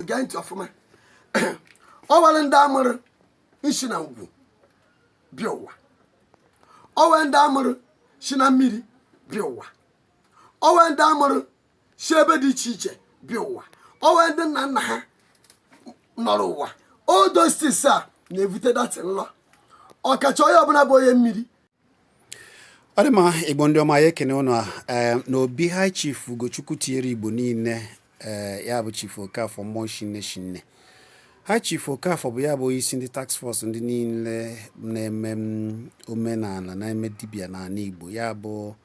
Gee ntị ọfụma. Ọ nwere ndị amụrụ nshi na ngwu bịa ụwa, o nwere ndị amụrụ si na mmiri bịa ụwa, o nwere ndị amụrụ si ebe dị iche iche bịa ụwa, o nwere ndị nna nna ha nọrọ ụwa. All those things a na-ebute that nlọ, ọkacha onye ọbụla bụ onye mmiri. Ọ dị mma. Igbo ndị ọma, ya ekene ụnụ. N'obi High Chief Ugochukwu tinyere Igbo niile, ya bụ Chief Okafọ, mmụọ shinne shinne. High Chief Okafọ bụ ya bụ onye isi ndị task force, ndị niile na-eme omenala, na-eme dibịa n'ala Igbo. Ya bụ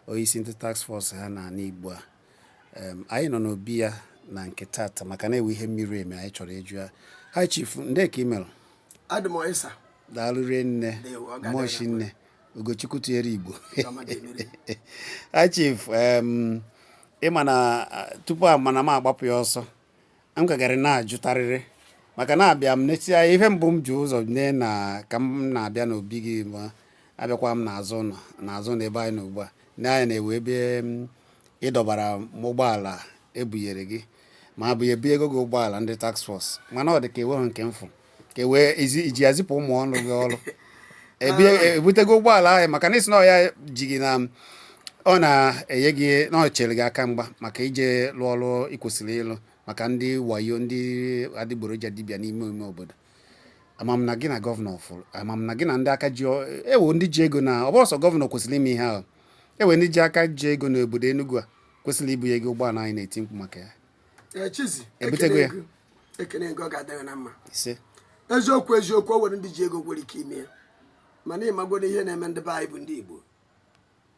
onye isi ndị task force ha n'ala Igbo a. Anyị nọ n'obi ya na nke tata maka na-ewe ihe mmiri emi anyị chọrọ ịjụ ya. High Chief, ndị ka ị mere? Adị m ọyịsa. Daalụ rinne. Ndewo, ọ ga-adịrị. Mmụọ shinne, Ugochukwu tinyere Igbo. Ọma ga-emeri. High Chief, ịma na tupu a mana m agbapụ ya ọsọ, m gagara na-ajụtarịrị maka na abịa m n'eti ya. Ihe mbụ m ji ụzọ nee na ka m na-abịa n'obi gị, ma abịakwa m n'azụ ụlọ, n'azụ ụlọ ebe anyị nọ ugbu a, na anya na-ewe ebe m ịdọbara m ụgbọala ebunyere gị, ma abụ ebu ego gị, ụgbọala ndị task force. Mana ọ dị ka enweghị nke m fụ ka e wee iji ya zipụ ụmụ ọrụ gị ọrụ. Ebutego ụgbọala ahụ maka na isi na ọ ya ji gị na ọ na-enye gị na ọ chere gị aka mgba maka ije lụọ ọrụ ị kwesịrị ịlụ maka ndị wayo, ndị adịgboroja dibịa n'ime ime obodo. Amam na gị na gọvanọ fụrụ, amam na gị na ndị aka ji ewo, ndị ji ego, na ọ bụrụ sọ gọvanọ kwesịrị ime ihe ahụ. Ewe ndị ji aka ji ego n'obodo Enugu a kwesịrị ibunye gị ụgbọala anyị na-eti mkpu maka ya. Ee, Chizi. Ebutego ya? Ekene ego, ekene ego, ọ ga-adịrị na mma. Ise. Eziokwu, eziokwu, o nwere ndị ji ego nwere ike ime ya, mana ịmagoro ihe na-eme ndị be anyị bụ ndị Igbo,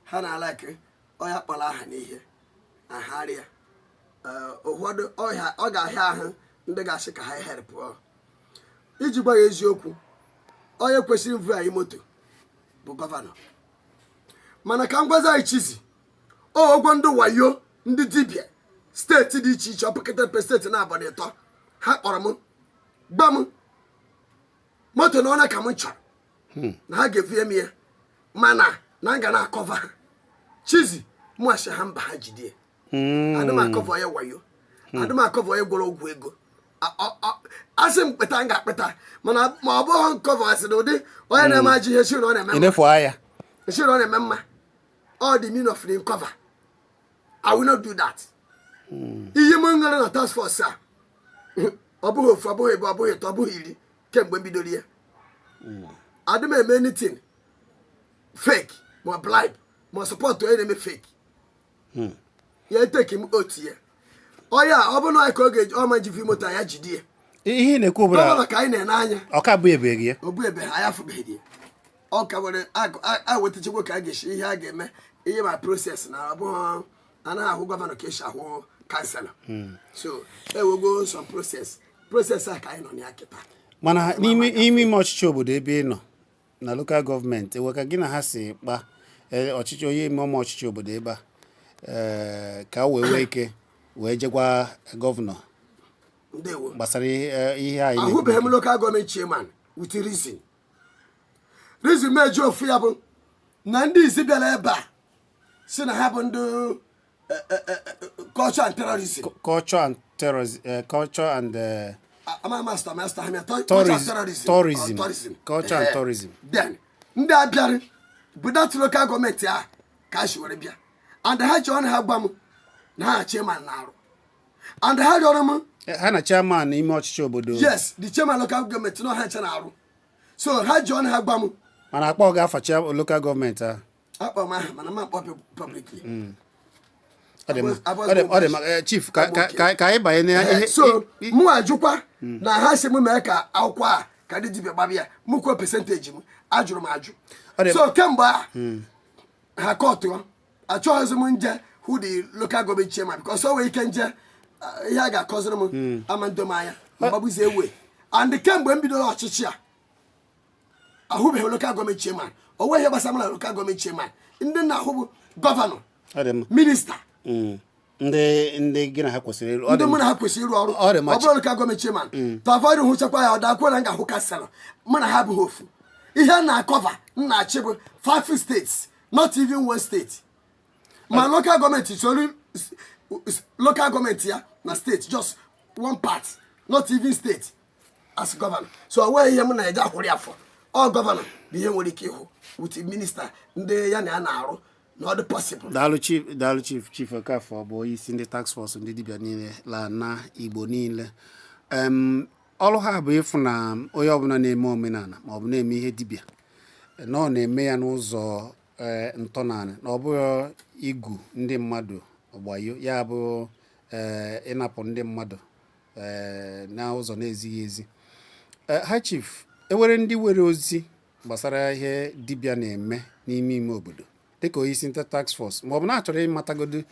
ha na-alaki ọya kpọrọ aha n'ihe agharịa. Ụfọdụ ọhịa ọ ga-ahịa ahụ ndị ga-asị ka ha here pụọ. Iji gwa ya eziokwu, onye kwesịrị mvu anyị moto bụ gọvanọ. Mana ka m gwazi anyị, Chizi, o ụgwọ ndị wayo, ndị dibịa steeti dị iche iche, ọpụkịta pe steeti na abalị 3, ha kpọrọ m gba m moto na ọna ka m chọrọ na ha ga-evu m ya, mana na m ga na-acover ha. Chizi, mụ asị ha mba, ha jide. Adị m acover ya wayo, adị m acover ya gwọrọ ọgwụ ego. Asị m kpeta, m ga-akpeta, mana ma ọ bụghị ncover. Asị na ụdị onye na-eme ajọ ihe si na ọ na-eme mma. Enefu anya. Si na ọ na-eme mma. All the meaning of the cover, I will not do that. Ihe m nwere na task force a, ọ bụghị ofu, ọ bụghị ebe, ọ bụghị ịtọ, ọ bụghị 10 kemgbe m bidoro ya. Adị m eme anything fake, ma bribe, ma support onye na-eme fake. Ya eteki m otu ya onye a, ọ bụrụ na ka ọ ga-eji ọma ji vi moto ya, jide ya. Ihe ị na-ekwu bụ na Gọvanọ ka anyị na-ene anya. Ọ ka bụ ebeghị ya. O bu ebe ha ya afụbeghị ya. Ọ ka nwere a wetachakwa ka a ga-esi ihe a ga-eme ihe ma process na ọ bụghị anaghị ahụ gọvanọ ka esi ahụ councillor, so ewego some process a ka anyị nọ na ya kịta. Mana n'ime ime ime ọchịchị obodo ebe ị nọ na local gọọmenti, enwe ka gị na ha si kpa ọchịchị onye ime ọma ọchịchị obodo ebe a, ka o wee nwee ike wee jekwa gọvanọ Ndewo. gbasara ihe anyị na-ekwu? Ahụbeghị m local gọọmenti chairman with reason. Reason meji ofu ya bụ na ndị izi bịara ebe a si na ha bụ ndị culture and terrorism. Culture and terrorism, culture and Ama master master ha mịa culture and tourism. Terrorism. Tourism. Or tourism. Culture and tourism. Then ndị a bịara bụ that local gọọmenti a ka a si were bịa, and ha ji ọnụ ha gwa m na ha na chairman na-arụ, and ha rịọrọ m. Ha na chairman n'ime ọchịchị obodo? Yes, the chairman local gọọmenti na ha nche na-arụ, so ha ji ọnụ ha gwa m. Mana akpọ ga-afa local gọọmenti ahụ? Akpọ m aha, mana m akpọ publicly. Ọ dị mma. Abụọ. Ọ dị mma. Chief, ka anyị banye na ihe. So mụ ajụkwa na ha si m mee ka akwụkwọ a ka ndị dibịa gbaba ya, mụ kwuo percentage m, ajụrụ m ajụ. Ọ dị So kemgbe a ha kọtụọ, achọghịzị m nje hụ the local government chairman because o nwere ike nje, ihe a ga-akọziri m ama ndo m anya mgbagbuzi ewe. And kemgbe m bidoro ọchịchị a, ahụbeghị local gọọmenti chairman. O nweghị ihe gbasara m na local gọọmenti chairman. Ndị na-ahụ bụ gọvanọ, Ọ dị mma. minista. Ndị gị na ha kwesịrị ịrụ ọ Ndị dị mụ mma. na ha kwesịrị ịrụ ọrụ. Ọ dị mma. Ọ bụrụ local gọọmenti chairman, to avoid hụchakwa ya, ọ dakwuo na m ga-ahụ councillor. Mụ na ha abụghị ofu. Ihe na-acover m na-achị bụ five states, not even one state. Ma local gọọmenti soro local gọọmenti ya na steeti, just one part. Not even state as governor. So o nweghị ihe m na-eje akwụrụ ya afọ. Ọ governor bụ ihe nwere ike ịhụ with minister ndị ya na ya na-arụ na ọ dị possible. Daalụ, Chief. Daalụ, Chief. Chief Okafọ bụ onye isi ndị task force ndị dibịa niile la na Igbo niile. Ọrụ ha bụ ịfụ na onye ọbụla na-eme omenala maọbụ na-eme ihe dibịa, na ọ na-eme ya n'ụzọ ntọnala, na ọ bụghị igwu ndị mmadụ wayo, ya bụ ịnapụ ndị mmadụ n'ụzọ na-ezighị ezi. Ha, Chief, ewere ndị were ozi gbasara ihe dibịa na-eme n'ime ime obodo dịka onye isi ndị task force, maọbụ na achọrọ ịmatagodo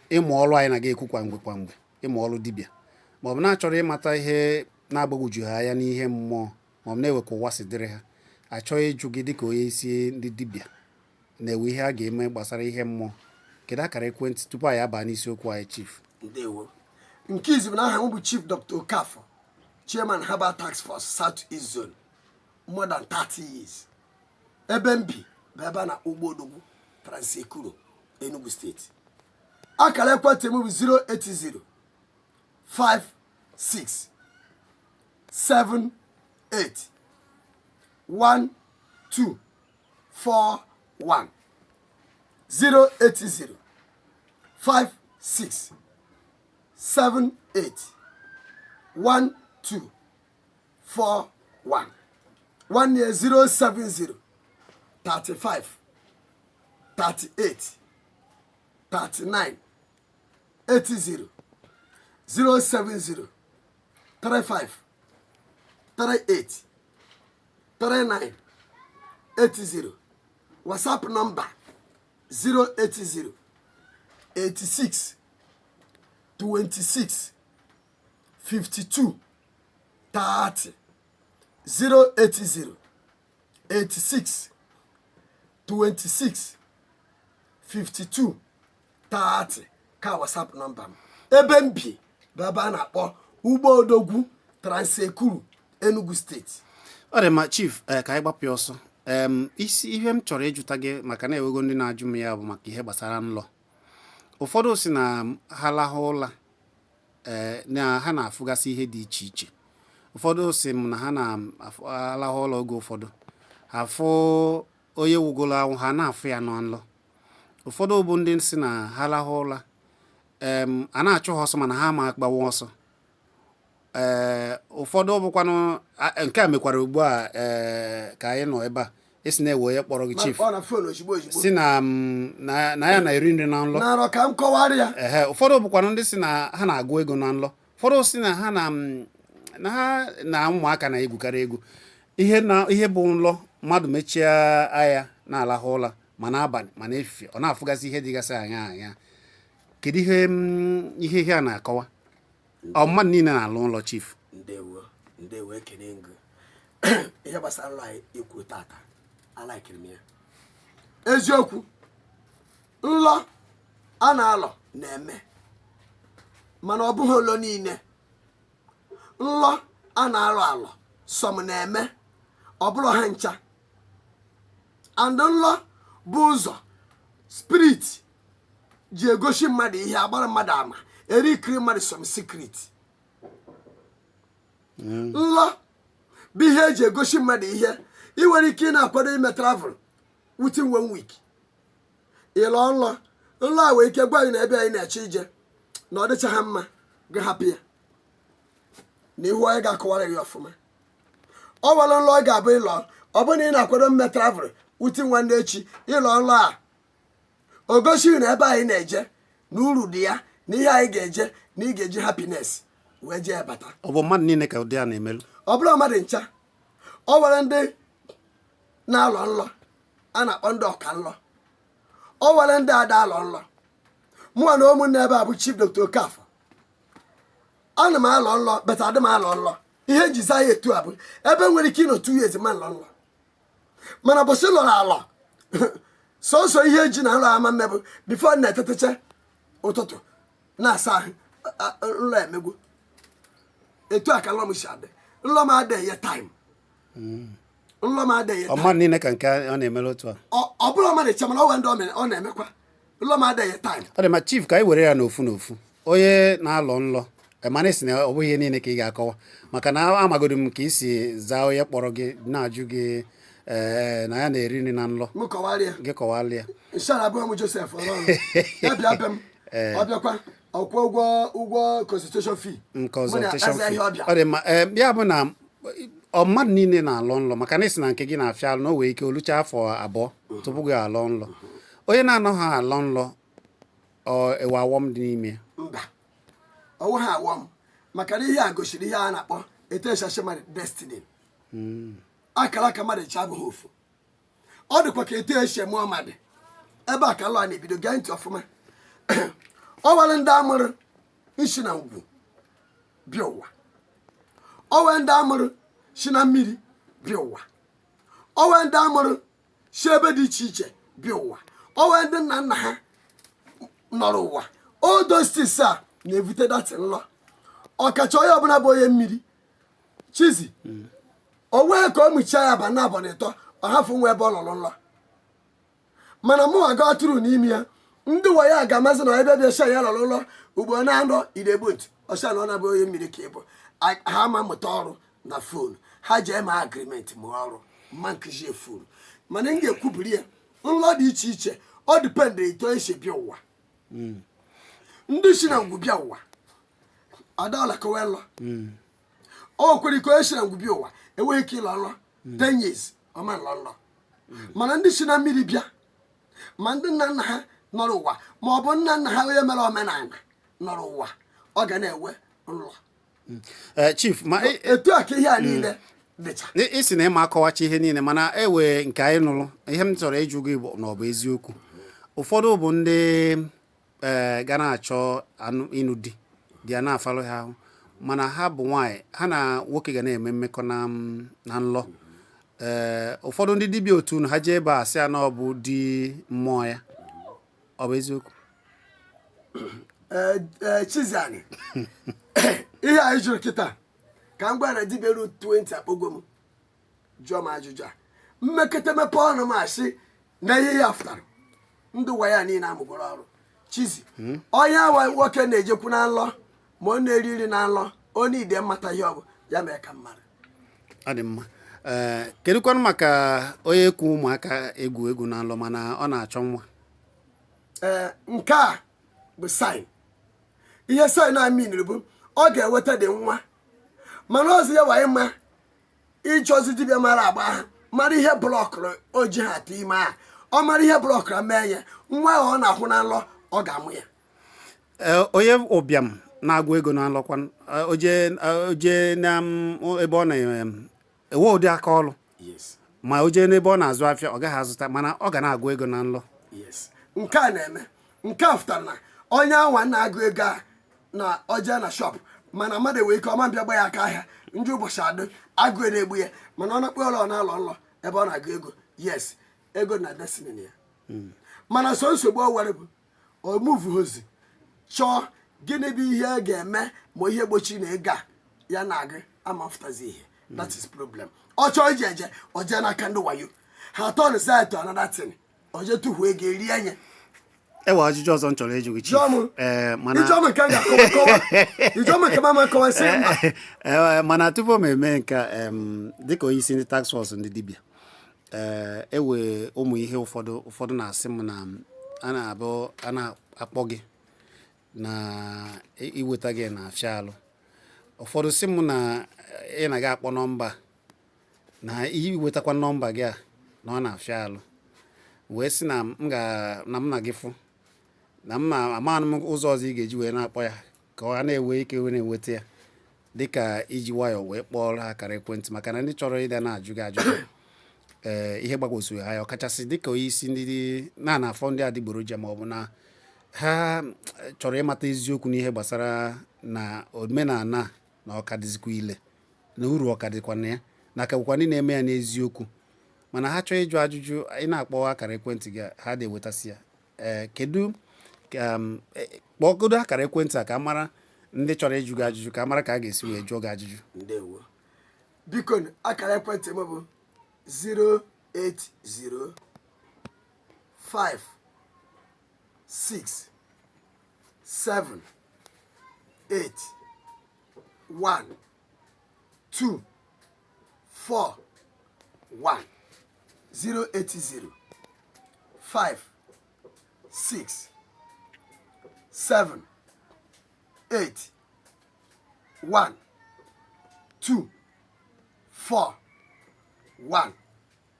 ịmụ ọrụ anyị na-aga ekwu kwa mgbe kwa mgbe, ịmụ ọrụ dibịa, maọbụ na-achọrọ ịmata ihe na-agbagwoju ha anya n'ihe mmụọ, maọbụ na-ewe ka ụwa si dịrị ha, achọghị ịjụ gị dịka onye isi ndị dibịa na-ewe ihe a ga-eme gbasara ihe mmụọ, kedu akara ekwentị tupu anyị abaa n'isiokwu anyị, Chief? Ndewo. Nke izu bụ na aha m bụ Chief Dr. Okafọ, Chairman, Herbal Task Force, South East Zone, more than 30 years. Ebe m bi bụ ebe a na-akpọ Ugbo Odogwu, Trans-Ekulu, Enugu Steeti. Akara ekwentị m bụ 080 56 78 12 41, 080 56 78 12 41. One year 070 35 38 39 80, 070 35 38 39 80. WhatsApp number 080 86 26 52 30, 080 86 26 52 30 ka WhatsApp number m. Ebe m bi bụ ebe a na-akpọ Ugbo Odogwu, Trans-Ekulu, Enugu Steeti. Ọ dị mma, Chief. Ka anyị gbapụ ya ọsọ. Isi ihe m chọrọ ịjụta gị, maka na ewego ndị na-ajụ m ya, bụ maka ihe gbasara nlọ. Ụfọdụ si na ha lahụ ụla, na ha na-afụgasị ihe dị iche iche. Ụfọdụ si m na ha na-alahụ ụlọ, oge ụfọdụ ha fụ onye wugolo anwụ, ha na-afụ ya na nlọ. Ụfọdụ bụ ndị si na ha lahụ ụla, a na-achụ ha ọsọ, mana ha ma agbawa ọsọ. Ụfọdụ bụkwanụ nke a mekwara ugbu a, ka anyị nọ ebe a, esi na-ewe onye kpọrọ gị, Chief, Ọ na phone ozugbo ozugbo. Si na na ya na-eri nri na nlọ. Na nrọ ka m kọwara ya. Ehe, ụfọdụ bụkwanụ ndị si na ha na-agụ ego na nlọ. Ụfọdụ si na ha na na ha na ụmụaka na-egwukarị egwu. Ihe na ihe bụ nlọ, mmadụ mechie anya na-alahụ ụla, ma n'abalị ma n'efifie, ọ na-afụgasị ihe dịgasị anya anya. Kedu ihe ihe a na-akọwa? Ọ mmadụ niile na-alụ ụlọ, Chief? Ndewo, ndewo, ekene ngụ. Ihe gbasara nlọ anyị ikwu tata, alaikiri m ya. Eziokwu, nlọ a na-alọ na-eme, mana ọ bụghị ụlọ niile. Nlọ a na-alọ alọ sọm na-eme, ọ bụrụ ha ncha. And nlọ bụ ụzọ spirit ji egosi mmadụ ihe, agbara mmadụ ama, erikiri mmadụ some secret. Nlọ bụ ihe eji egosi mmadụ ihe. Ị nwere ike ị na-akwado ime travel within one week, ịlọ nlọ. Nlọ a nwere ike gwa gị na ebe anyị na-eche ije na ọ dịchaghị mma, gị hapụ ya na ihu onye ga-akọwara gị ọfụma. Ọ nwere nlọ ọ ga-abụ ịlọ, ọ bụrụ na ị na-akwado mme travel within nwanne echi, ịlọ nlọ a, o gosighị na ebe anyị na-eje na uru dị ya, na ihe anyị ga-eje na ị ga-eji happiness wee jee bata. Ọ bụ mmadụ niile ka ụdị a na-emelụ? Ọ bụrụ mmadụ ncha. Ọ nwere ndị na-alọ nlọ a na-akpọ ndị ọka nlọ. Ọ nwere ndị ada alọ nlọ. Mụnwa na ụmụnne ebe a bụ Chief Dr. Okafọ, ana m alọ nlọ, but adị m alọ nlọ. Ihe nji za ya etu a bụ ebe nwere ike ịnọ 2 years ma nlọ nlọ, mana bụsị lọrọ alọ, sọsọ ihe eji na nlọ ama mmebụ before na-etetecha ụtụtụ na-asa ahụ, nlọ emegwo. Etu a ka nlọ m si adị. Nlọ m adịghị enye time. Nlọ m adịghị enye Ọ time. Mmadụ niile ka nke ọ na-emelụ otu a? Ọ bụrụ mmadụ ncha, mana ọ nwere ndị ọ na-emekwa. Nlọ m adịghị enye time. Ọ dị mma, Chief. Ka anyị were ya n'ofu n'ofu. Onye na-alọ nlọ, Mana ị sị na ọ bụghị ihe niile ka ị ga-akọwa, maka na amagodo m ka ị si zaa onye kpọrọ gị na-ajụ gị, ee, na ya na-eri nri na nlọ. M kọwara ya. Gị kọwalụ ya. Nshara abụghị m Joseph ọrụ ya bịa be m, ọ bịakwa ọkwụ ụgwọ consultation fee. Consultation Mụ na fee. ihe ọbịa. Ọ dị mma. Ee, ya bụ na ọ mmadụ niile na-alọ nlọ, maka na ị sị na nke gị na-afịa alụ, na o nwere ike olucha afọ 2 tupu gị alọ nlọ. Onye na-anọghị alọ nlọ, ọ ewe awọm dị n'ime ya? Mba, ọwụ ha awọ m, maka na ihe a gosiri ihe a na-akpọ etu esi mmadụ destiny, akara aka mmadụ chi abụghị ofu. Ọ dịkwa ka etu esi eme mmadụ. Ebe a ka lọ a na-ebido. Gee ntị ọfụma. Ọ nwere ndị amụrụ nsi na ngwu bịa ụwa, ọ nwere ndị amụrụ si na mmiri bịa ụwa, ọ nwere ndị amụrụ si ebe dị iche iche bịa ụwa, ọ nwere ndị nna nna ha nọrọ ụwa. Odostis a na-ebute dirty nlọ, ọkacha onye ọbụla bụ onye mmiri chizi o nwee ka o mụchaa ya ba na abalị 3, ọ hafụ nwa ebe ọ lọrọ nlọ. Mana mụ aga tụrụ n'ime ya, ndị wa ya ga-amasị na ebe bịa sha ya lọrọ ụlọ ugbo na-anọ idegbu ntị ọsha na ọ na-abụ onye mmiri ka ị bụ. Ha ma mụta ọrụ na phone, ha ji eme agreement mụọ ọrụ mma nkụzi efuru. Mana m ga-ekwubiri ya, nlọ dị iche iche, ọ depend etu esi bịa ụwa. Ndị si na ngwu bịa ụwa adaọla kowe nlọ. O kwere ike onye si na ngwu bịa ụwa enweghị ike ịlọ nlọ 10 years, ọma nlọ nlọ. Mana ndị si na mmiri bịa, ma ndị nna nna ha nọrọ ụwa, ma ọ bụ nna nna ha onye mere omenala nọrọ ụwa, ọ ga na-enwe nlọ. Ee, chief, ma Etu a ka ihe a niile dịcha. Ị sị na ịma akọwacha ihe niile, mana ewe nke anyị nụrụ, ihe m chọrọ ịjụ gị bụ na ọ bụ eziokwu ụfọdụ bụ ndị ee ga na-achọ anụ ịnụ di, di ya na-afalụ ha ahụ, mana ha bụ nwaanyị, ha na nwoke ga na-eme mmekọ na nlọ. Ee, ụfọdụ ndị dibịa otu unu ha jee ebe a sị ya na ọ bụ di mmụọ ya. Ọ bụ eziokwu? Ee, ee, Chiziani, ihe anyị jụrụ kịta ka m gwa na dibịa ru 20 akpọgo m jụọ m ajụjụ a. Mmekọta mepe ọnụ m asị na ihe ya fụtara ndị ụwa ya niile amụgoro ọrụ. Chizi, onye awa nwoke na-ejekwu na nlọ, ma ọ na-eri nri na nlọ, onye ide mmata ihe ọ bụ ya mere ka m mara. Ọ dị mma. Ee, kedụkwanụ maka onye ekwu ụmụaka egwu egwu na nlọ, mana ọ na-achọ nwa? Ee, nke a bụ sign. Ihe sign a miniri bụ ọ ga-eweta dị nwa, mana ọzọ ya wanye mma ịchọzi dibịa mara agba ha, mara ihe blockụrụ o ji ha atụ ime a. Ọ mara ihe blockụrụ mee ya, nwa ahụ ọ na-ahụ na nlọ, ọ ga-amụ ya. Ee, onye ụbịam na-agụ ego na nlọkwa, oje na ebe ọ na-ewe ụdị aka ọrụ, ma o jee n'ebe ọ na-azụ afịa, ọ gaghị azụta, mana ọ ga na-agụ ego na nlọ. Yes, nke a na-eme. Nke a fụtara na onye anwa na-agụ ego a na oje na shop, mana mmadụ enwere ike ọma bịa gba ya aka ahịa ndị ụbọchị adị agụ na-egbu ya, mana ọ na-akpọ ụlọ, ọ na-alọ nlọ ebe ọ na-agụ ego. Yes, ego na destiny ya. Mana so nsogbu o nwere bụ omuvuhozi chọọ gịnị bụ ihe a ga-eme ma ihe gbochiri na ego a ya na-agụ amafụtazi ihe. That is problem. Ọ chọọ iji eje, o jee n'aka ndị wayo, ha turn side to another thing, o jee tụfuo ego erie anya. Ewe ajụjụ ọzọ m chọrọ ịjụ gị, chief. Jụọ m. Ee, mana Ịjụọ m nke m ga-akọwa kọwa, ịjụọ m nke m ama akọwa, sị mba. Ee, mana tupu m eme nke a, dịka onye isi ndị task force ndị dibịa, ee, ewe ụmụ ihe ụfọdụ ụfọdụ na-asị m na a na-abụ a na-akpọ gị na iweta gị na-afịa alụ. Ụfọdụ sị m na ị na-aga akpọ nọmba na iwetakwa nọmba gị a na ọ na-afịa alụ, wee sị na m ga na m na gị fụ na m na amaghị m ụzọ ọzọ ị ga-eji wee na-akpọ ya ka ọ na-enwe ike wee na-enweta ya, dịka iji nwayọọ wee kpọọrọ ha akara ekwentị, maka na ndị chọrọ ịda na-ajụ gị ajụjụ, ee, ihe gbagwosiri ha ya, ọkachasị dịka onye isi ndị na-afọ ndị adịgboroja, ma ọ bụ na ha chọrọ ịmata eziokwu n'ihe gbasara na omenala na ọka dịzikwa ile na uru ọka dịkwa na ya, na ka bụkwa ndị na-eme ya n'eziokwu. Mana ha chọọ ịjụ ajụjụ, ị na-akpọ akara ekwentị gị, ha na-enwetasị ya. Ee, kedu ka kpọgodo akara ekwentị a ka a mara ndị chọrọ ịjụ gị ajụjụ, ka a mara ka a ga-esi wee jụọ gị ajụjụ? Ndewo. Biko, akara ekwentị m bụ 080 5 6 7 8. 1 2 4 1, 080 5 6 7 8 1 2 4 1.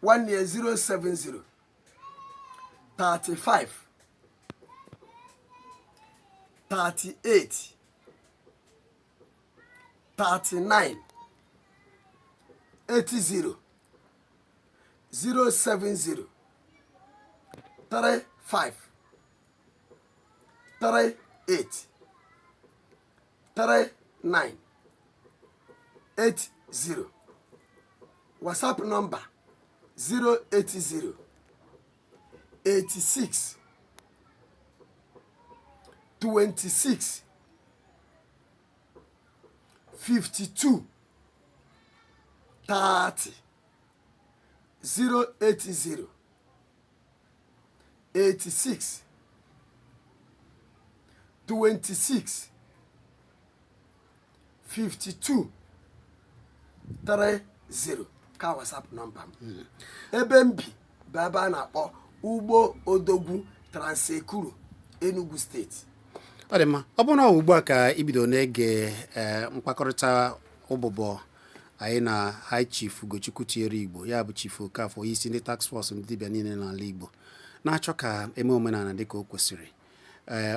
Nwanne ya, 070 35 38 39 80, 070 35 38 39 80. WhatsApp number, 080 86 26 52 30, 080 86 26 52 30 ka WhatsApp number m. Ebe m bi bụ ebe a na-akpọ Ugbo Odogwu, Trans-Ekulu, Enugu Steeti. Ọ dị mma. Ọ bụrụ na ọ ugbu a ka ibido na-ege mkpakọrịta ụbụbọ anyị na High Chief Ugochukwu Tinyere Igbo, ya bụ Chief Okafọ, onye isi ndị task force ndị dibịa niile n'ala Igbo na-achọ ka eme omenala dịka o kwesịrị,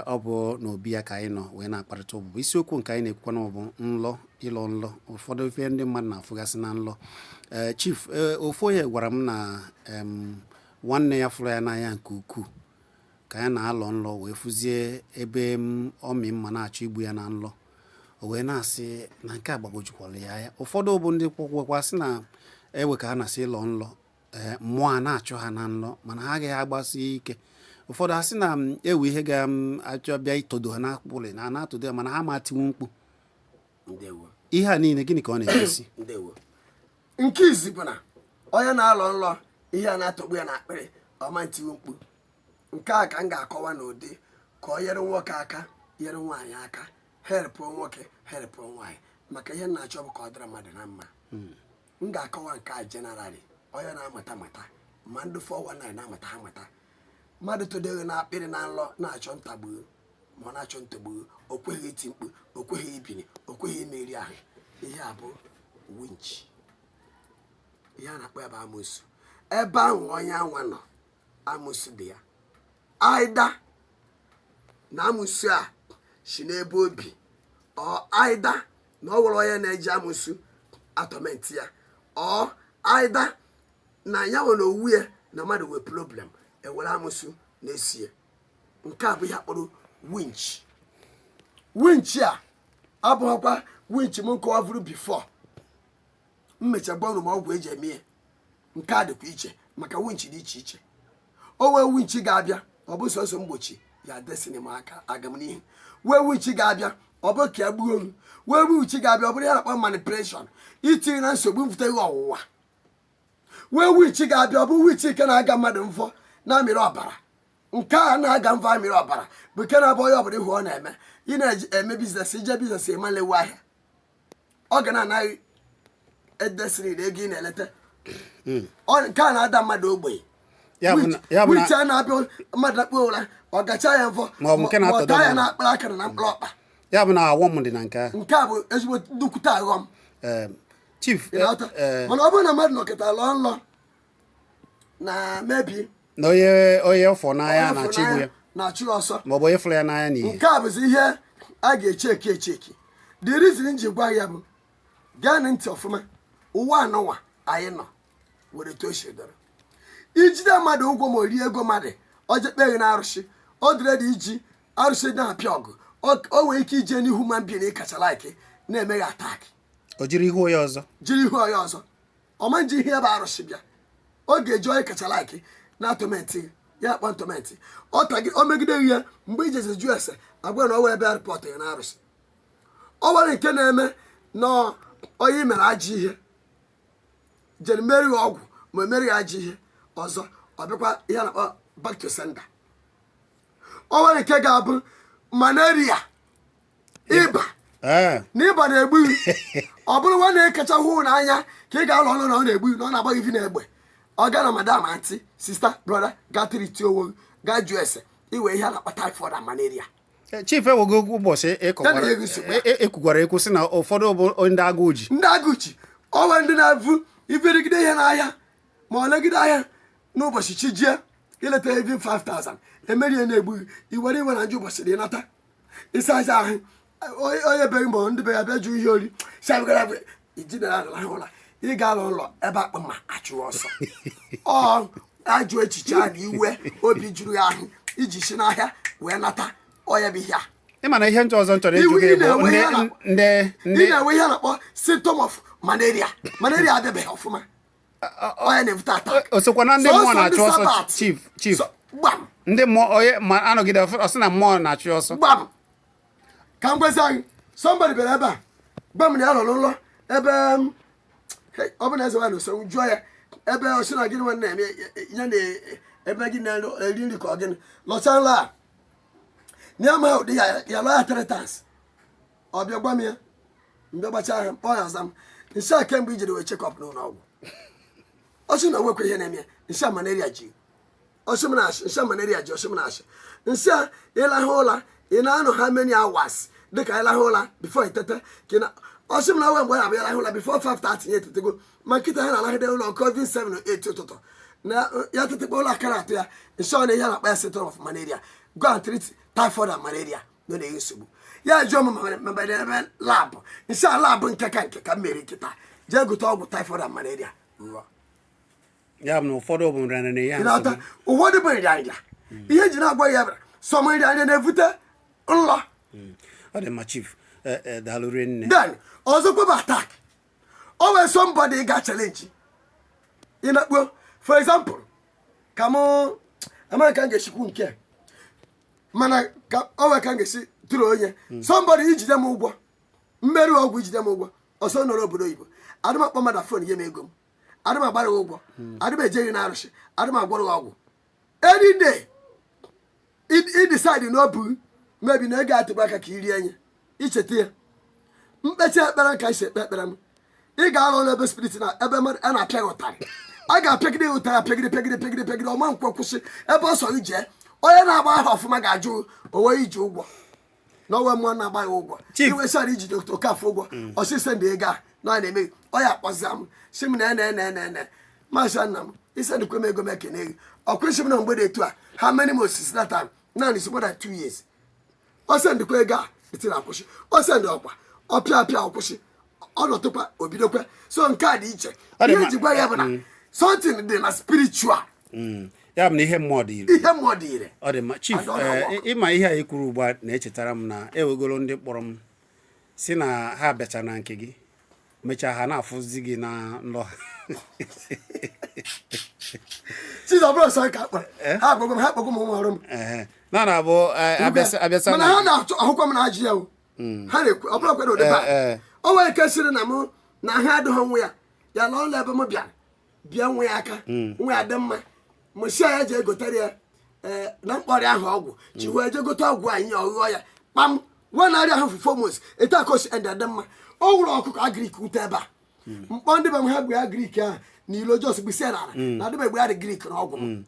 ọ bụ n'obi ya ka anyị nọ wee na-akparịta ụbụbọ. Isiokwu nke anyị na-ekwukwa na bụ nlọ, ịlọ nlọ, ụfọdụ ife ndị mmadụ na-afụgasị na nlọ. Chief, ofu onye gwara m na nwanne ya fụrụ ya n'anya nke ukwuu ka ya na-alọ nlọ wee fụzie ebe m ọmị mma na-achọ igbu ya na nlọ. O wee na-asị na nke a gbagwojukwara ya anya. Ụfọdụ bụ ndị kwekwa sị na ewe ka ha na-asị ịlọ nlọ, mmụọ a na-achụ ha na nlọ, mana ha agaghị agbasi ike. Ụfọdụ ha sị na ewe ihe ga-achọ bịa itodo ha n'akpụlị na na-atụdo ya, mana ha ma tiwu mkpu. Ndewo. Ihe a niile, gịnị ka ọ na-egosi? Ndewo. Nke izi bụ na onye na-alọ nlọ ihe a na-atọgbu ya n'akpịrị, ọma ntiwu mkpu. Nke a ka m ga-akọwa n'ụdị ka ọ nyere nwoke aka, nyere nwaanyị aka, helpụ nwoke, helpụ nwaanyị, maka ihe m na-achọ bụ ka ọ dịrị mmadụ na mma. M ga-akọwa nke a generally. Onye na-amata mata, ma ndị 419 na-amata ha mata. Mmadụ todoghị n'akpịrị na nlọ na-achọ ntagbu ma ọ na-achọ ntogbu, o kweghị iti mkpu, o kweghị ibili, o kweghị imeri ahụ, ihe a bụ winch. Ihe a na-akpọ ya bụ amosu. Ebe ahụ onye anwa nọ, amosu dị ya. Aida na amosu a si n'ebe obi ọ, aida na ọ nwere onye na-eji amosu atorment ya, ọ aida na ya nwere owu ya na mmadụ nwee problem, ewere amosu na-esi ya. Nke a bụ ihe akpọrọ winch. Winch a abụghịkwa winch m nkọwavuru before mmecha gwa unu ma ọgwụ eji eme ya. Nke a dịkwa iche, maka winch dị iche iche. O wee winch ga-abịa, ọ bụ sọsọ mgbochi ya destiny m aka agam n'ihu. Wee winch ga-abịa, ọ bụ ka ya gbuo m. Wee winch ga-abịa, ọ bụrụ ya na-akpọ manipulation, itinye na nsogbu, mfuteghị ọnwụnwa. Wee winch ga-abịa, ọ bụ winch nke na-aga mmadụ mfọ na-amịrị ọbara. Nke a na-aga mfọ amịrị ọbara bụ nke na-abụ onye ọbụla ihu ọ na-eme. Ị na-eme business, ije business, ịmalewu ahịa, ọ ga na-anaghị edesiri na ego ị na-eleta. Nke a na-ada mmadụ ogbenye. Ya bụ na- ya bụ na Winch a na-abịa mmadụ na-akpụ ụra, ọ gacha ya mfọ, Ma ọ bụ nke na-atọdo ma ọ taa ya mmadụ. na mkpụrụ akara na mkpụrụ ọkpa. Ya bụ na awọm dị na nke ahụ. Nke a bụ ezigbo nnukwute aghọm. Chief, Ị na-aghọta? Mana ọ bụrụ na mmadụ nọkịta lọọ nlọ na mebi na onye ọfọ n'anya onye na-achọ igbu ya, na-achụ ya ọsọ, ma ọ bụ onye fụrụ ya n'anya n'ihe. Nke a bụzi ihe a ga-echeki echeki. The reason m ji gwa ya bụ, gaa na ntị ọfụma, ụwa anọnwa anyị nọ were etu o si dọrọ. Ijide mmadụ ụgwọ ma o rie ego mmadụ, o jekpe gị na arụsị, ọ dịrị dị iji arụsị na-apịa ọgụ. O nwere ike ije n'ihu human being ị kacha like na-eme gị attack. O jiri ihu onye ọzọ. Jiri ihu onye ọzọ. Ọma nji ihe ebe arụsị bịa, ọ ga-eji onye kacha like na atorment ya, akpọ atorment ọ ta gị, o megide ya. Mgbe ijezi jụ ese, agwa na ọ wee ebe report ya na arụsị. Ọ nwere nke na-eme na onye mere ajọ ihe jere meri ọgwụ ma emerighị ajọ ihe ọzọ, ọ bịakwa ihe a na-akpọ back to sender. Ọ nwere nke ga-abụ malaria, ịba. Na ịba na-egbu gị. Ọ bụrụ nwa na-ekacha hụ n'anya ka ị ga-alụ ọlụ na ọ na-egbu gị, na ọ na-agba gị vi na egbe, ọ ga na madam, aunty, sister, brother, gaa treat onwe gị, gaa jụọ ese iwe ihe a na-akpọ typhoid and malaria. Chief, ewego ụbọchị ịkọkwara. Ya na ego nsogbu. Ekwukwara ekwu sị na ụfọdụ bụ ndị agụụ ji. Ndị agụụ ji onwe, ndị na-evu iferigide ihe n'ahịa, ma ọ legide ahịa n'ụbọchị chi jie, ileta even 5000 emerie na-egbu gị, iwere iwe na njọ ụbọchị dị nata ịsa aja ahụ, onye beghị ma ndị be ya bịa jụ ihe ori sabigara ijidere ala ụla. Ị ga-alụ ụlọ ebe akpụ ma achụwa ọsọ. Ọ ajụ echiche a na iwe obi juru ya ahụ iji si n'ahịa wee nata ọ ya bụ ihe a. Ịma na ihe njọ ọzọ m chọrọ ịjụ Iwu gị ị bụ na-enwe ndị ihe ndị ị ndị na-enwe ihe a na-akpọ symptom of malaria. Malaria adịbeghị ọfụma, ọ ya na-ebute attack. O sokwa na ndị mmụọ Sọsọ ndị na-achụ ọsọ? Sabbath. Chief, chief. Gbam. Ndị mmụọ, onye ma anọgide ọ sị na mmụọ na-achụ ọsọ. Gbam. Ka m gwazi anyị, somebody bịara ebe a gwa m na ya rọrọ nrọ ebe m, hey, ọ bụ na eze nwaanyị usoro jụọ ya ebe ọ sị na gịnị nwanne na-eme ya na ebe gị na-eri nri ka ọ gịnị lọcha nlọ a na ya ma ụdị ya ya lọ ya three times. Ọ bịa gwa m ya, mbịa gbacha ahụ kpọọ ya, aza m nsị a kemgbe ijere wee check up n'ụlọ ọgwụ. Ọ sị na o nwekwa ihe na-eme ya. Nsị a malaria ji, ọsị m na-asị nsị a malaria ji, ọsị m na-asị nsị a ịlahụ ụla ị na-anọ ha many hours dịka ịlahụ ụla before itete ka ị na ọsị m na nwe mgbe ya abịa ịlahụ ụla before 5:30 ya etetego, ma nkịta ha na-alahụde ụlọ nke even 7 or 8 ụtụtụ na ya tetekwa ụlọ akara atụ ya. Nsị ọ na ihe a na-akpa ya symptom of malaria, go and treat typhoid and malaria nọ na-enye nsogbu. Ya jụọ m ma ma ebe lab, nsị a lab nke ka nke ka m mere nkịta jee gote ọgwụ typhoid and malaria rụọ. Ya bụ na ụfọdụ bụ nrịanrịa na ya Ị na-aghọta? nsogbu. Ụfọdụ bụ nrịanrịa. Ihe eji na-agwa ya bịara sọm nrịanrịa na-evute nlọ. Ọ dị mma, chief. Daalụ rinne. Then ọzọkwa bụ attack o nwere somebody ga challenge ị na-akpuo. For example, ka mụ amaghị ka m ga-esikwu nke a, mana ka o nwere ka m ga-esi tụrụ onye somebody ijide m ụgwọ mmerụ ọgwụ, ijide m ụgwọ ọsọ nọrọ obodo oyibo, adị m akpọ mmadụ phone nye m ego m, adị m agbara gị ụgwọ, adị m ejeghị na arụsị, adị m agwọrọ gị ọgwụ. Any day i decide na obu mebi na ego atịgba aka ka i rie nye icheta ya, mkpechi ekpere ka esi ekpe ekpere m, ị ga-alụ ọrụ ebe spirit na ebe mmadụ a na-apịa gị ụtarị, a ga-apịagide gị ụtarị, apịagide, pịagide, pịagide, pịagide, ọma nkwe kwụsị ebe ọ sọ gị jee. Onye na-agba aha ọfụma ga-ajụ onwe iji ụgwọ na onwe mmụọ na-agba ya ụgwọ. Chief. Iwesara iji Dr. Okafọ ụgwọ ọsịsọ ndị ego a na ọ na-eme gị, ọ ya akpọzia m si m na ene ene ene ene masị nna m isendịkwa m ego m ekene gị. Ọ kwesịrị m na mgbe dị etu a, how many months since that time now is more than 2 years. Ọ sendịkwa ego a etiri akwụsị, ọ sendị ọkwa ọpịa apịa ọkwụsị, ọ nọtụkwa obidokwa. So nke a dị iche. Ọ dị Ihe mma. eji gwa ya bụ na something dị na spiritual. Ya bụ na ihe mmụọ dị ire. Ihe mmụọ dị ire. Ọ dị mma, chief. And ọ na-work. Ịma ihe a i kwuru ugbu a na-echetara m na ewegoro ndị kpọrọ m si na ha bịacha na nke gị, mechaa ha na-afụzi gị na nlọ ha. Chizọbụrụ sọ ka akpọrọ ha, akpọgọ m, ha akpọgọ m ụmụ ọrụ m. Ehe. Na na-abụ abịasa Mana ha na-achọ ahụkwa m na ajị ya o ha na-ekwu ọ bụrụ kwere ụdị o nwere ike sịrị na mụ na ha adịghị nwa ya ya na ụlọ ebe m bịara bịa nwa ya aka nwa ya dị mma, mụsịa ya jee gotere ya ee na mkpọrọ ahụ ọgwụ chiwe eje gote ọgwụ anyị ọghụghọ ya kpam nwa narị ahụ for 4 months etu a ka o si ende dị mma. O nwere ọkụkọ agric ute ebe a mkpọ ndị be m ha gbu agric ahụ na ilo jos gbisia n'ala na adịba egbu agric na ọgwụ m.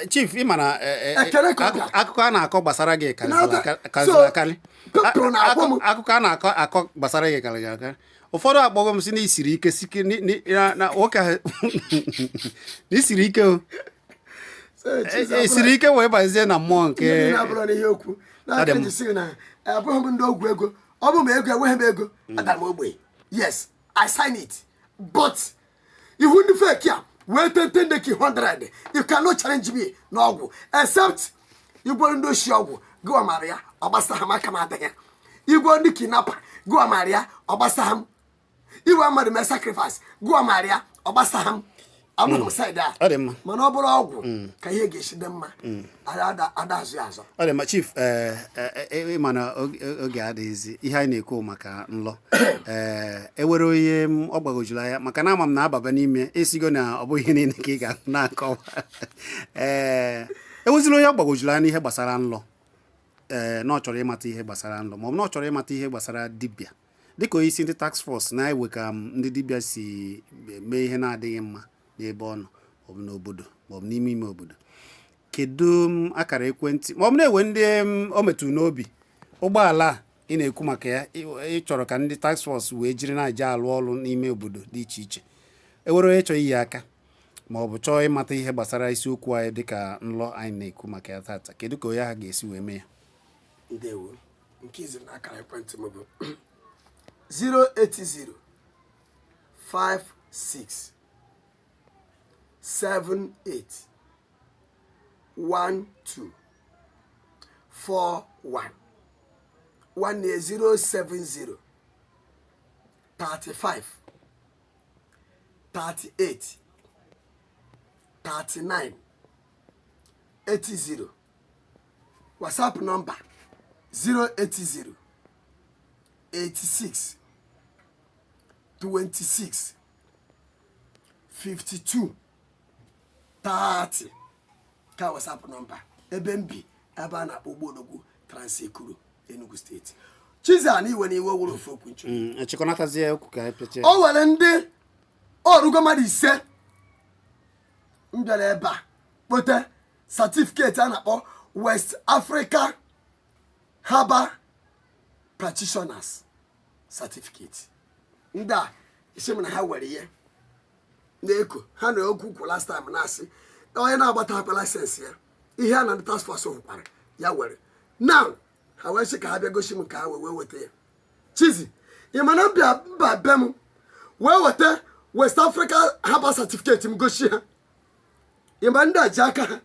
Chief, ị ma na Ekele ka ọ bịara. Akụkọ a na-akọ gbasara gị karịzịrị Na-ata- karịzịrị So, akarị. people na-agwa m- Akụkọ a na-akọ akọ gbasara gị karịrị akarị. Ụfọdụ akpọgo m si na isiri ike sike na nwoke ahụ na isiri ike o. So, Chief, Isiri ike wee bazie na mmụọ nke Ihe niile abụrụ n'ihe okwu Ọ n'aka dị m. eji sị na abụghị m ndị ọgwụ ego. Ọ bụ ma ego enweghị m ego, adara m ogbenye. Yes, I sign it, but ihu ndị fake a wee tente ndeki 100, you cannot challenge me n'ọgwụ except igwe ndị oshi ọgwụ gụwa mara ya ọ gbasa ha m aka m adịghị ya. Igwe ndị kidnapper gụwa mara ya ọ gbasa ha m. Iwe mmadụ mee sacrifice gụwa mara ya ọ gbasa ha m. Abụghị m side a. Ọ dị mma. Mana ọ bụrụ ọgwụ ka ihe ga-esi dị mma, ada ada azụ ya azọ. Ọ dị mma, chief. Ee, ịma na oge adịghịzi. Ihe anyị na-ekwu maka nlọ, ee, ewere onye m ọ gbagojuru anya maka na ama m na ababa n'ime esigo na ọ bụghị ihe niile ka ị ga na-akọwa. Ee, ewezila onye ọ gbagojuru anya n'ihe gbasara nlọ. Ee, na ọ chọrọ ịmata ihe gbasara nlọ, maọbụ na ọ chọrọ ịmata ihe gbasara dibịa, dịka onye isi ndị task force na-ewe ka ndị dibịa si mee ihe na-adịghị mma n'ebe ọ nọ, maọbụ n'obodo, maọbụ n'ime ime obodo, kedu akara ekwentị, maọbụ na-ewe ndị o metụrụ n'obi, ụgbọala a ị na-ekwu maka ya, ị chọrọ ka ndị task force wee jiri na-eje alụ ọrụ n'ime obodo dị iche iche, ewere onye chọrọ iyi aka, ma ọ bụ chọọ ịmata ihe gbasara isiokwu anyị, dịka nlọ anyị na-ekwu maka ya tata, kedu ka onye ahụ ga-esi wee mee ya? Ndewo. Nke izizi na akara ekwentị m bụ 080 56 78 12 41. Nwanne, 070 35 38 39 80. WhatsApp nọmba 080 86 26 52 30 ka WhatsApp nọmba. Ebe m bi, ebe a na-akpọ Ugbologwu, Trans-Ekulu, Enugu Steeti. Chizan, iwe na iwe wụrụ ofu okwu nchọ. Echịkọnatazie okwu ka anyị pịachie. O nwere ndị ọrụgo mmadụ 5 m bịara ebe a kpote certificate a na-akpọ West Africa Herbal Practitioners Certificate. Ndị a isi m na ha were ihe na-eko ha na okwu kwu last time, na-asị onye na-agbata akpa license ya, ihe a na ndị task force hụkwara ya were now, ha wee sị ka ha bịa gosi m ka ha wee weta ya. Chizi, ị ma na m bịa mba be m wee weta West Africa Herbal Certificate m gosi ha? Ị ma ndị a ji aka ha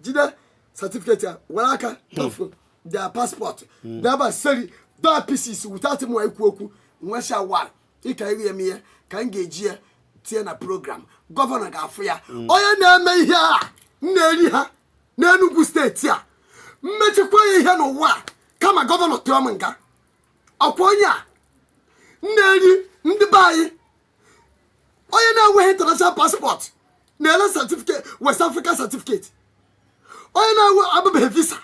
jide certificate a, were aka tọfu their passport daba seri da pieces without m ikwu okwu. Nwesha wa ịka iri m ihe ka m ga-eji ya tinye na program, governor ga-afụ ya. Onye na-eme ihe a m na-eri ha n'Enugu Steeti a, mmechikwa ya ihe n'ụwa a, kama governor tụọ m nga. Ọkwa onye a m na-eri ndị be anyị, onye na-enweghị international passport na-ele certificate, West Africa certificate, onye na-enwe abụbeghị visa,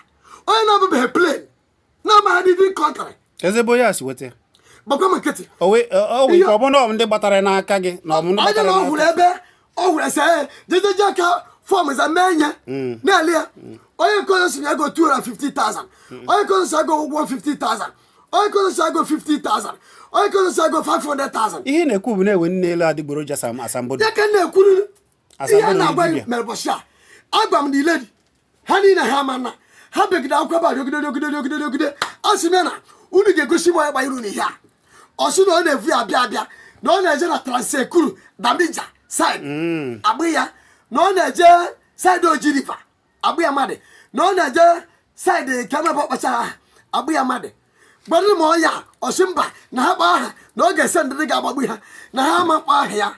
onye na-abụbeghị plane, na-amaghị living country. Ezebe onye a si weta ya? Gbakwa m nkịtị. O wee ike ọ bụ na ọ bụ ndị gbatara n'aka gị, na ọ bụ ndị onye gbatara na ọ hụrụ n'aka ebe ọ hụrụ ese jejeje aka form za mee nye na-ele ya. Onye nke onye si ego 250,000, onye nke onye si ego 150,000, onye nke onye si ego 50,000, onye nke onye si ego 500,000. Ihe ị na-ekwu bụ na-ewe nne elu adịgboroja asambodo. Ya ka m na-ekwuru ihe. Asambodo Na-agwa ndị gị dibịa. mere ụbọchị a agwa m na iledi ha niile ha ama na ha begide akwụkwọ ebe a, rịogide, rịogide, rịogide, rịogide. A sị m ya na unu ga-egosi m onye gbanyere unu ihe a. Ọ sị na ọ na-evu ya abịa abịa, na ọ na-eje na Trans-Ekulu, Damija side agbụ ya, na ọ na-eje side Oji River agbụ ya mmadụ, na ọ na-eje side kemebe ọkpacha ha agbụ ya mmadụ. Gbadoro m ọnya. Ọsị mba, na ha kpọọ aha na ọ ga-ese ndịrị ga-agbagbu ha, na ha ama mkpọ aha ya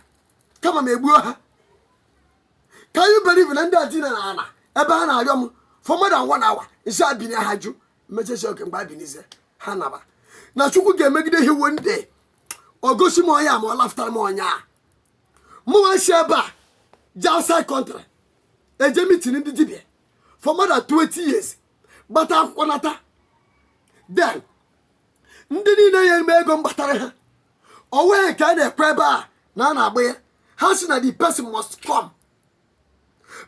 kama ma egbuo ha. Ka you believe na ndị a dina na ana ebe ha na-arịọ m for more than one hour, nsị abini ha jụ mmechechi oke mgbe abinize ha naba. Na Chukwu ga-emegide ihe one day, ọ gosi m onye a ma ọ lafụtara m onye a. Mụnwa si ebe a je outside country eje meeting ndị dibịa for more than 20 years, gbata akwụkwọ nata. Then ndị niile ya eme ego m gbatara ha, o nweghị nke a na-ekwe ebe a na a na-agba ya. Ha si na the person must come.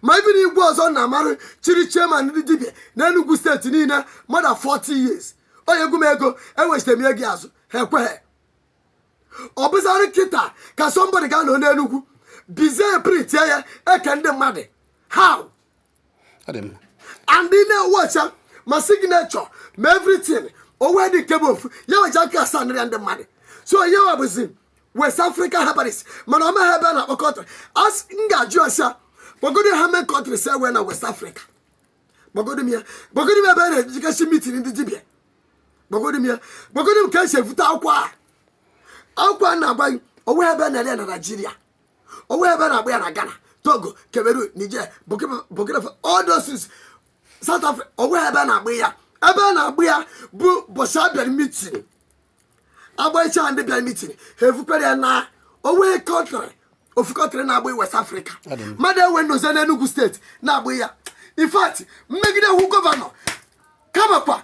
Ma even igwe ọzọ na-amarụ chiri chairman ndị dibịa n'Enugu Steeti niile more than 40 years, onye egwu m ego enwechitere m ego azụ, ha ekweghị. Ọ bụzarị kịta ka somebody ga-anọ n'Enugwu bizie print ya eke ndị mmadụ how? Ọ dị mma. And ị na-ewecha ma signature ma everything onwe dị nke bụ ofu ya wecha aka asaa ya ndị mmadụ. So ya wa bụzi West Africa herbalist, mana ọ maghị ebe a na-akpọ country. As m ga-ajụ ọsịa, gbagodo ha main country si ewe na West Africa, gbagodo m ya, gbagodo m ebe a na-ejigasị meeting ndị dibịa, gbagodo m ya, gbagodo m ka esi evute akwụkwọ a. Akwụkwọ a na-agba gị, onwe ebe a na-ere ya na Naijiria, onwe ebe a na-agba ya na Ghana, Togo, Cameroon, Niger, Burkina Faso, all those things, South Africa, onwe ebe a na-agba ya. Ebe a na-agba ya bụ bọchị a bịara meeting, agbacha ndị bịara meeting ha evukwere ya na onwe country, ofu country na-agba West Africa. Ọ dị mma. Mmadụ enwe nnozi n'Enugu Steeti na-agba ya. In fact, mmegide hụ governor, kamakwa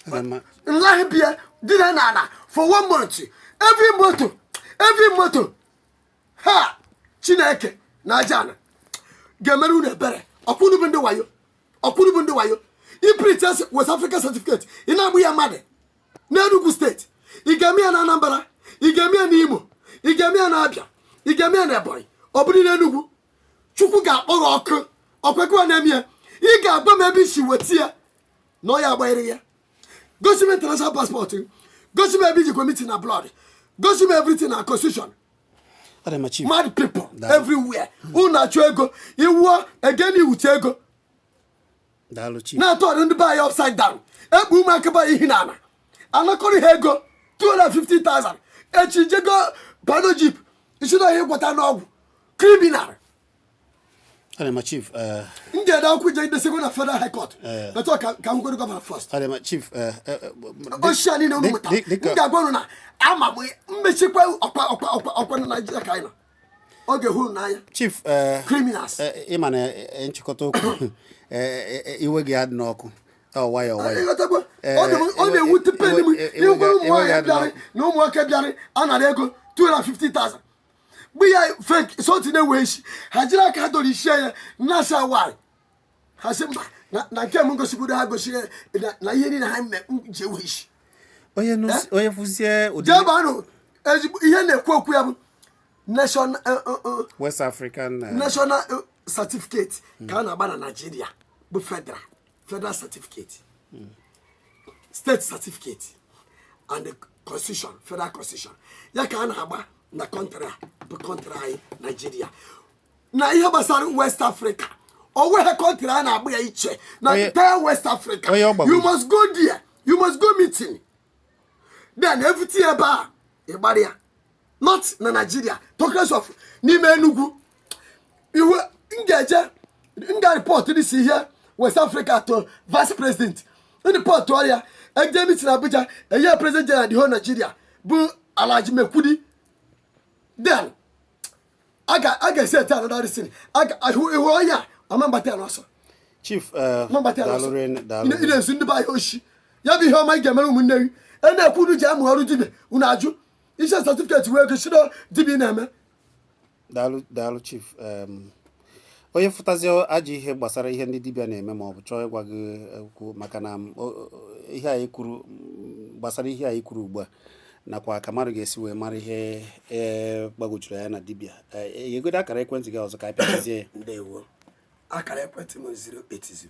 Nlaghị bịa dina na ana for one month, every moto, every moto ha. Chineke na aja ana ga-emere unu ebere. Ọkwụnụ bụ ndị wayo, ọkwụnụ bụ ndị wayo. I print West Africa certificate, ị na-agbụ ya mmadụ n'Enugu Steeti, ị ga-eme ya na Anambra, ị ga-eme ya n'Imo, ị ga-eme ya na Abịa, ị ga-eme ya na Ebonyi, ọ bụrụ n'Enugu, Chukwu ga-akpọ gị ọkụ. Ọkwekwa na-eme ya, ị ga-agba m ebe isi weta ya na ọ ya agbanyere ya. Gosi m international passport, gosi m ebe ijikwa meeting na blood, gosi m everything na constitution. Ọ dị mma, chief. Mad people. Daalụ. Everywhere unu achụ ego, iwuo again, iwute ego. Daalụ, chief. Na-atụ ọdụ ndị be anyị upside down, ekpu ụmụaka be anyị ihi na ana anakọrọ ha ego 250,000. Echi jego Prado jeep, isi na ihe gwọta n'ọgwụ criminal. Ọ dị mma, chief. M ga-ede akwụkwọ ije idesego na Federal High Court metụ ka m gwere governor first. Ọ dị mma, chief. Osisi a niile unu mụta, m ga-agwa unu na ama m mmechikwa ọkwa ọkwa ọkwa ọkwa na Naijiria ka anyị nọ, ọ ga-ehụ unu n'anya. Chief, Criminals. Ịma na nchịkọta okwu, iwe gị adị n'ọkụ, ọ nwayọọ nwayọọ. Ịghọtakwa? Ọ na-ewute pen m iwe ịgwa ụmụ iwe nwaanyị ga-adị bịarị n'ọkụ. na ụmụnwoke bịarị anara ego 250,000 mgbe ya fake something na-enwe isi. Ha jiri aka ha doro isi ya nasa nwanyị, ha sị mba, na nke m gosigodo ha gosiri na ihe niile ha ji enwe isi. Onye fụzie ụdị Jee banụ ezigbo ihe na-ekwu okwu ya bụ national West African national certificate ka a na-agba na Nigeria bụ federal certificate, state certificate and the constitution, federal constitution ya ka a na-agba na country a bụ country anyị Nigeria. Na ihe gbasara West Africa, onweghị country a na-agba ya iche na entire West Africa. Onye ọ gbagwoju. You must go there, you must go meeting, then everything ebe a ịgbara ya, not na Nigeria, talk less of n'ime Enugu. Iwe m ga-eje, m ga-report this ihe West Africa to vice president. Report ọrịa eje meeting Abuja, enye president general the whole Nigeria bụ Alhaji Mekwudi. Then a ga-esi ete another thing. A ga ihu ọnya ọma mgbata ya n'ọsọ. Chief, ọma mgbata ya daalụ n'ọsọ. rinne, daalụ. Ị na-ezu ndị be anyị oshi. Ya bụ ihe ọma ị ga-emere ụmụnne gị e na-ekwu unu ji amụ ọrụ dibịa, unu ajụ ise certificate wee ego shiro dibịa ị na-eme. Daalụ, daalụ, chief. Onye fụtazi ajọ ihe gbasara ihe ndị dibịa na-eme ma ọ bụ chọọ ịgwa gị okwu maka na ihe anyị kwuru gbasara ihe anyị kwuru ugbu a, nakwa ka mmadụ ga-esi wee mara ihe gbagwojuru ya na dibịa, egodo akara ekwentị gị ọzọ ka anyị pịachizie ya. Ndewo. Akara ekwentị m 080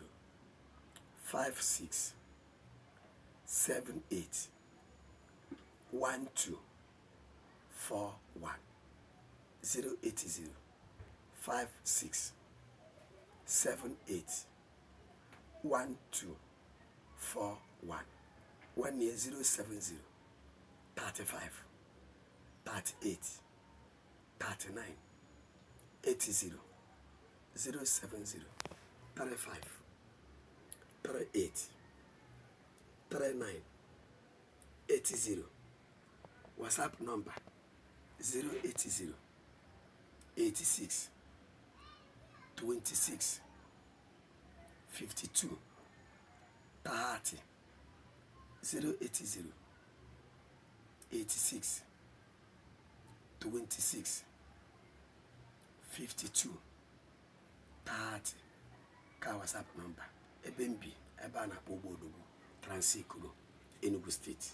56 78 12 41, 080 56 78 12 41. Nwanne ya 070 35 38 39 80, 070 35 38 39 80. WhatsApp number 080 86 26 52 30, 080 86 26 52 30 ka WhatsApp number. Ebe m bi, ebe a na-akpọ Ugbo Odogwu, Trans-Ekulu, Enugu Steeti.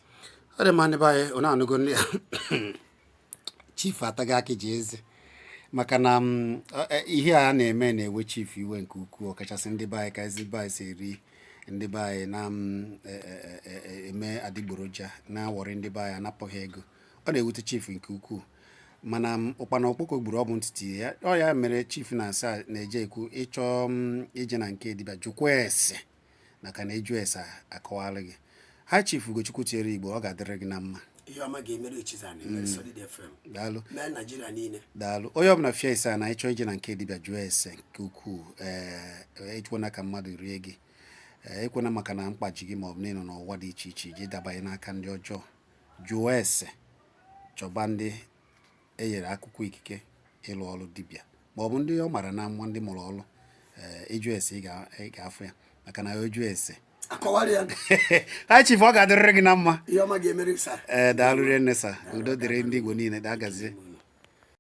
Ọ dị mma, ndị be anyị, unu anụgo ndị chief ataghị akị ji eze maka na ihe a na-eme na-ewe chief iwe nke ukwuu, ọkachasị ndị be anyị, ka ezi be anyị si eri ndị be anyị na eme adịgboroja na-awọrị ndị be anyị, anapụghị ego. Ọ na-ewute chief nke ukwuu, mana ụkpana okpoko gburu ọ bụ ntịtị ya. Ọ ya mere chief na-asa na-eje ekwu ịchọ ije na nke dibịa, jụkwa ese maka na eju ese akọwalụ gị ha. Chief Ugochukwu tinyere Igbo, ọ ga-adịrị gị na mma. Ihe ọma ga-emere Echizana, emere Solid FM. Daalụ. Mee Naijiria niile. Daalụ. Onye ọbụla fịa ise a na ịchọ ije na nke dibịa, jụọ ese nke ukwuu. Ee, ekwena ka mmadụ rie gị. Ee, ekwena maka na mkpaji gị maọbụ na ị nọ n'ụwa dị iche iche iji dabanye n'aka ndị ọjọọ. Jụọ ese, chọba ndị e nyere akwụkwọ ikike ịlụ ọrụ dibịa maọbụ ndị ọ mara na nwa ndị mụrụ ọrụ. Ee, ịjụ ese, ị ga-afụ ya maka na ịjụ ese. Akọwara ya. High Chief, ọ ga-adịrịrị gị na mma. Ihe ọma ga-emere, sir. Ee, daalụ rinne, sir. Udo dịrị ndị Igbo niile. Daa gazie.